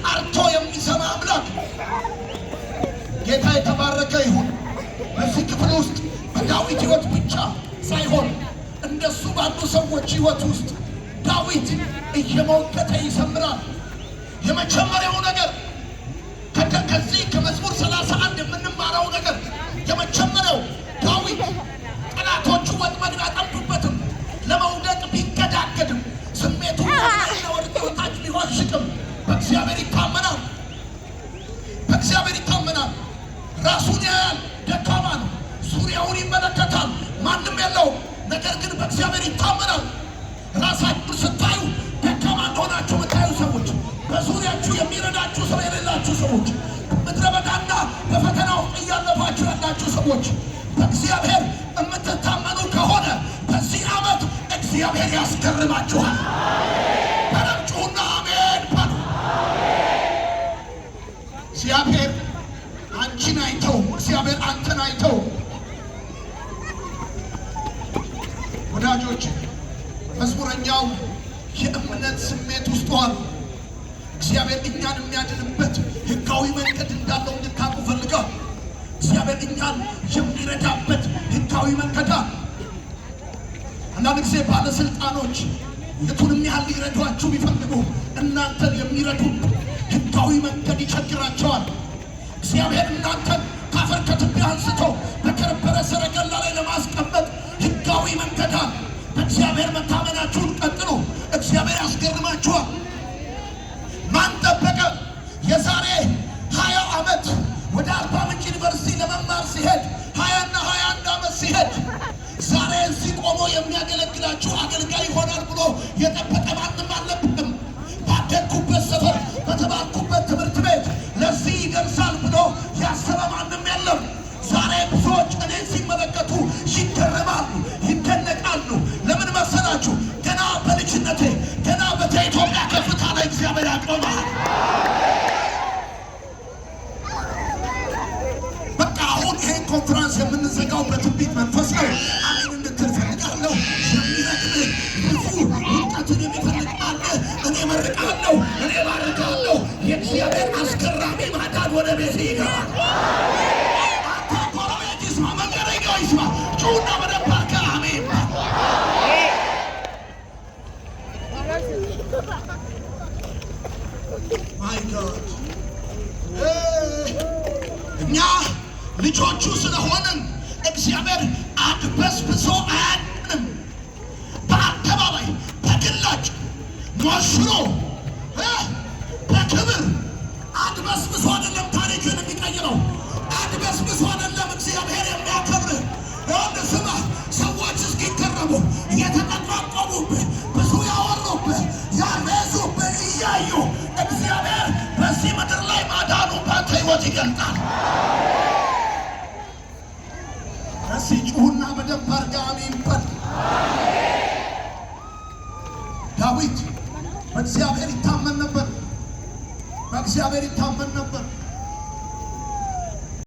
አጣርቶ የሚሰማ አምላክ። ጌታ የተባረከ ይሁን። በዚህ ክፍል ውስጥ በዳዊት ሕይወት ብቻ ሳይሆን እንደሱ ባሉ ሰዎች ሕይወት ውስጥ ዳዊት እየሞገተ ይዘምራል። የመጀመሪያው ነገር፣ ከዚህ ከመዝሙር 31 የምንማረው ነገር የመጀመሪያው፣ ዳዊት ጠላቶቹ ወጥመድ ቢያጠምዱበትም፣ ለመውደቅ ቢገዳገድም፣ ስሜቱ ወደ ወደ ታች ቢዋዥቅም በእግዚአብሔር ይታመናል። በእግዚአብሔር ይታመናል። ራሱን ያያል፣ ደካማ ነው። ዙሪያውን ይመለከታል፣ ማንም የለውም። ነገር ግን በእግዚአብሔር ይታመናል። ራሳችሁን ስታዩ ደካማ እንደሆናችሁ የምታዩ ሰዎች፣ በዙሪያችሁ የሚረዳችሁ ሰው የሌላችሁ ሰዎች፣ ምድረ በዳና በፈተና ውስጥ እያለፋችሁ ያላችሁ ሰዎች፣ በእግዚአብሔር የምትታመኑ ከሆነ በዚህ ዓመት እግዚአብሔር ያስገርማችኋል። በደምብ ጩኹና አሜን በሉ። እግዚአብሔር አንቺን አይተውም። እግዚአብሔር አንተን አይተውም። ወዳጆች፣ መዝሙረኛው የእምነት ስሜት ውስጥ ሆነ። እግዚአብሔር እኛን የሚያድንበት ሕጋዊ መንገድ እንዳለው እንድታውቁ ፈልጋል። እግዚአብሔር እኛን የሚረዳበት ሕጋዊ መንገድ አለ። አንዳንድ ጊዜ ባለስልጣኖች የቱንም ያህል ሊረዷችሁ ቢፈልጉ እናንተን የሚረዱበት ሕጋዊ መንገድ ይቸግራቸዋል። እግዚአብሔር እናንተን ከአፈር ከትቢያ አንስቶ በከበረ ሰረገላ ላይ ለማስቀመጥ ሕጋዊ መንገድ አለ። በእግዚአብሔር መታመናችሁን ቀጥሉ። እግዚአብሔር ያስገርማችኋል። ማን ጠበቀ? የዛሬ 20 ዓመት ወደ አርባ ምንጭ ዩኒቨርሲቲ ለመማር ሲሄድ፣ 20ና 21 ዓመት ሲሄድ፣ ዛሬ እዚህ ቆሞ የሚያገለግላችሁ አገልጋይ ይሆናል ብሎ የጠበቀ ማንም አልነበረም። ባደግኩበት ሰፈር፣ በተማርኩበት ትምህርት ቤት ለዚህ ይደርሳል ብሎ ያሰበ ማንም የለም። ዛሬ ብዙዎች እኔን ሲመለከቱ ይገረማሉ፣ ይደነቃሉ። ለምን መሰላችሁ? ገና በልጅነቴ፣ ገና በኢትዮጵያ ከፍታ ላይ እግዚአብሔር ያቆማል። በቃ አሁን ይሄን ኮንፈረንስ የምንዘጋው በትንቢት መንፈስ ነው። አሜን እንድትል ፈልጋለሁ። የሚረግምህ ብዙ ውድቀትን የሚፈልግ አለ። እኔ መርቃለሁ፣ እኔ ባርካለሁ። የእግዚአብሔር አስገራሚ ማዳን ወደ ቤት ይገባል። አንተ ጎረቤት ይስማ፣ መንገደኛው ይስማ። ጩና በደንብ አድርገህ አሜን በል። My God፣ እኛ ልጆቹ ስለሆንን እግዚአብሔር አድበስብሶ አያድንም። በአደባባይ በግላጭ ሞሽሮ በክብር አድበስብሶ አይደለም ታሪክን የሚቀይረው። አድበስብሶ አይደለም እግዚአብሔር የሚያከብርህ። ይኸውልህ ስማ፣ ሰዎች እስኪገረሙ የተጠቋቆሙብህ፣ ብዙ ያወሩብህ፣ ያፌዙብህ እያዩ እግዚአብሔር በዚህ ምድር ላይ ማዳኑ በአንተ ሕይወት ይገልጣል። እስኪ ጩሁና በደንብ አድርገህ አሜን በል። ዳዊት በእግዚአብሔር ይታመን ነበር። በእግዚአብሔር ይታመን ነበር።